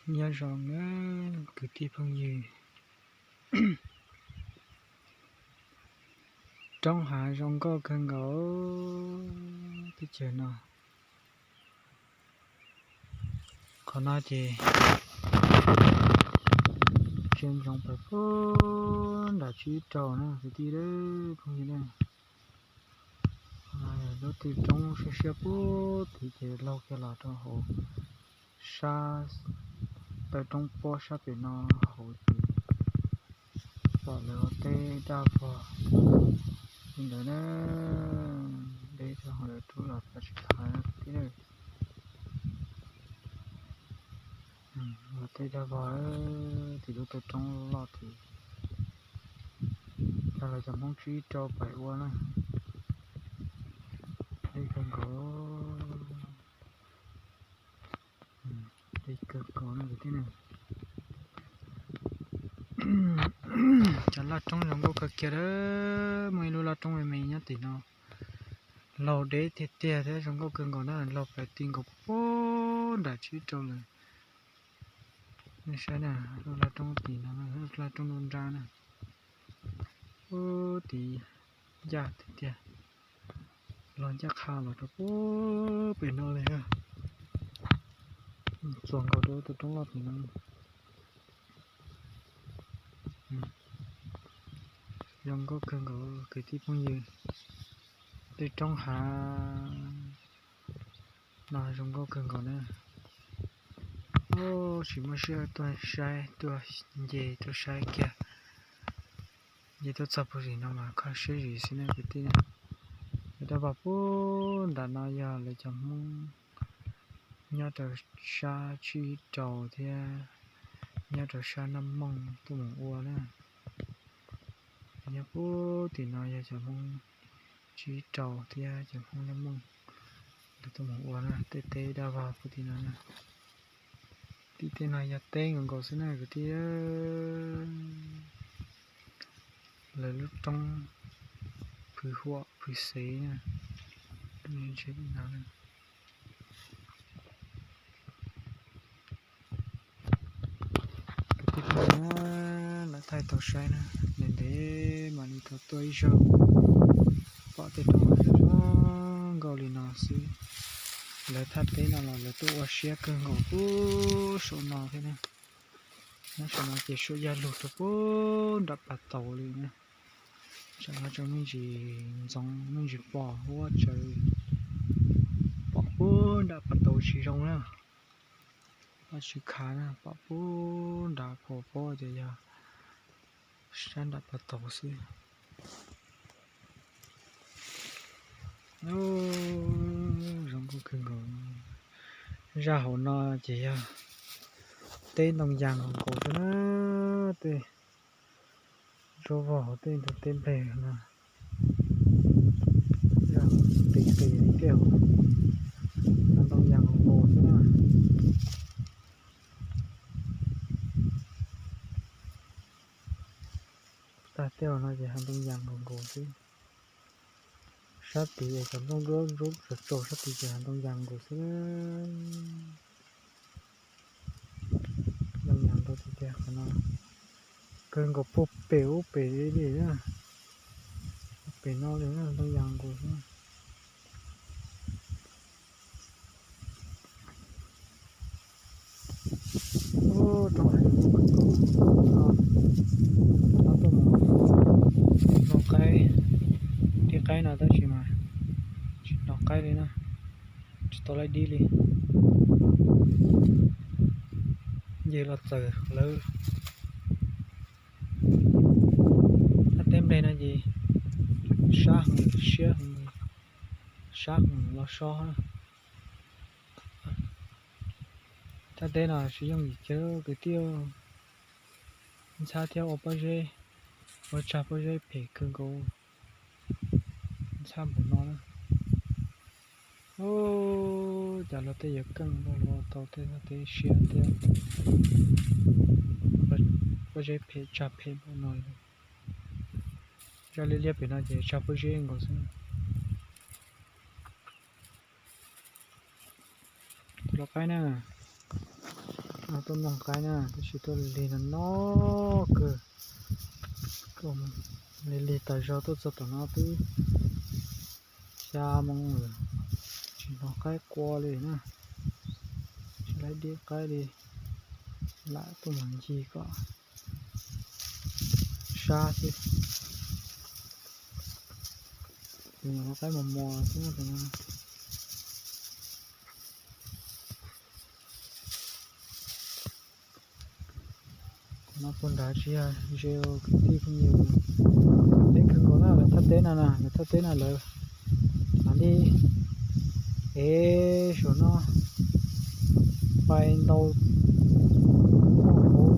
Nyob zoo na kwv tij phooj ywg, roob hav zoo nkauj kawg nkaus teb chaws no. Qhov no ces tseem ntsoov pem puag nram tsib rau na kwv tij phooj ywg na. Lub tej roob siab siab puag tid ces laug kiag los rau hauv sab, taw roob pob sab pem no hauv ces pom lawv ua teb daj vog li ntawd na. Deb rau hauv lawv rub los pab tsis thaiv thiab. Ua teb daj vog tim lub taw roob loj tid. Cov lawv cov Hmoob tsib rau pem ua na. Deb kawg nkaus, deb kawg nkaus na kwv tij na. Cov laj roob zoo nkauj kawg kiag lawm, muaj ib lub laj roob me me nyob tim no. Laug deb tiag tiag thiab zoo nkauj kawg nkaus na, laug pem ti nkaus puag nram tsib rau lawm. Nej saib na, lub laj roob tim no, laj roob nruab nrab na. Puag tid ncaj tiag tiag, los ncaj qha los rau puag pem no li. Txuas nkaus rau tus roob loj tim no. Zoo nkauj kawg nkaus kwv tij phooj ywg, tej roob hav no zoo nkauj kawg nkaus na. Tsis muaj siab tuaj saib, tuaj nce tuaj saib kiag. Nce tuaj txog puag zim no mas kho siab zim xwb na kwv tij. Lawv daj vog puag nram no yog lawv cov Hmoob nyob rau sab tsib rau thiab nyob rau sab Naj Mooj tuaj mus ua na. Nyob puag tim no yog cov Hmoob tsib rau thiab cov Hmoob Naj Mooj lawv tuaj mus ua na, tej teb daj vog puag tim no na. Tim tej no yog teb nkaus nkaus xwb na kwv tij. Lawv lub roob phwv huam phwv xev na. Kwv tij phooj ywg, lawv thaij tau saib na, ntev ntev mam li tau tuaj ib zaug pom tej roob zoo nkauj li no xwb. Lawv thaj teb no los lawv tuaj ua siab kawg nkaus puag saum no thiab na. Nyob saum no ces suab yaj lug rau puag nram pas taus li na. Saum no tseem me ntsis ntxoov me ntsis pom huab tsaws, pom puag nram pas taus tsis zoo na. Pom tsis khav na, pom puag nram phuam pob ces yog sab nram pas taus xwb. Zoo nkauj kawg nkaus. Zaj hauv no ces yog teb ntoo yas nkaus nkaus xwb na. Tej zaub vog hauv tej ntug teb nplej no, qis qis li tej hauv no ntoo yas nkaus nkaus xwb na. Tag tej no ces hav ntoo yas nkaus nkaus xwb. Sab tid es cov nplooj duab ntsuab tsaus tsaus sab tid ces hav ntoo yas nkaus xwb. Ntoo yas nkaus tiag tiag qhov no, kawg nkaus puag pem ub pem li na, pem no li na ntoo yas nkaus xwb. Ub, roob hav zoo nkauj kawg nkaus no. Tab tom mus hnov qaib, dib qaib no tab sis mas tsis hnov qaib li na, tsis tau laib dib li. Nce los txawm lawv thaj teb nplej no ces sab heev, siab heev, sab heev los so na. Thaj teb no tsis yooj yim kiag kwv tij, ntxhab thiab ua pob zeb, ua tsag pob zeb phem kawg nkaus, ntxhab npaum no na. Ub, cas luag tej yuav keej luag ua tau tej thaj teb siab thiab, pob zeb phem tsag phem npaum no. Zaj liab liab pem no ces tsag pob zeb nkaus xwb. Tus lau qaib na, Tuaj noj qaib na, tab sis tuaj lig no no kawg. Lig lig tas zog tuaj txog tom no twb xya moo lawm, tsis hnov qaib qua li na. Tsis laib dib qaib li, lam tuaj mus ncig kom sab xwb. Tus nyuam qaib mos mos xwb no. Qhov no puag nrad tsis yog ze kwv tij phooj ywg, deb kawg nkaus na. Lawv thaj teb no na, lawv thaj teb no lawv mam li ev saum no pais ntaus puag hauv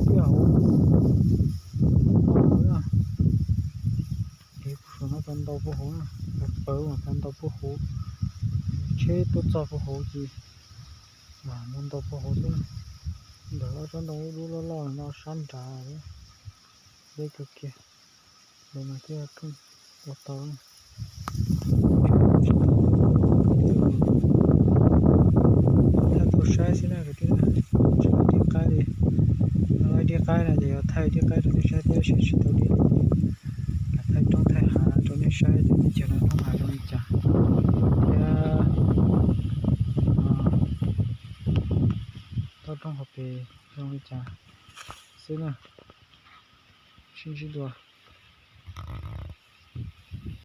tiaj hauv no na. Ev puag saum no pais ntaus puag hauv na, pawg mas pais ntaus puag hauv, tsheb tuaj txog puag hauv ces mus ntaus puag hauv xwb na. Ntawm ob tsob ntoo dub dub loj loj no sab nrad, deb kawg kiag, lawv mas thiaj ua tau. Thaij tuaj saib xwb na kwv tij na, tsis laib dib qaib li. Laib dib qaib no ces yuav thaij dib qaib rau nej saib thiab, tab sis tsis tau dib li. Lam thaij roob thaij hav rau nej saib tias teb chaws no roob hav zoo li cas thiab toj roob hauv pes zoo li cas xwb na. Sib ntsib dua.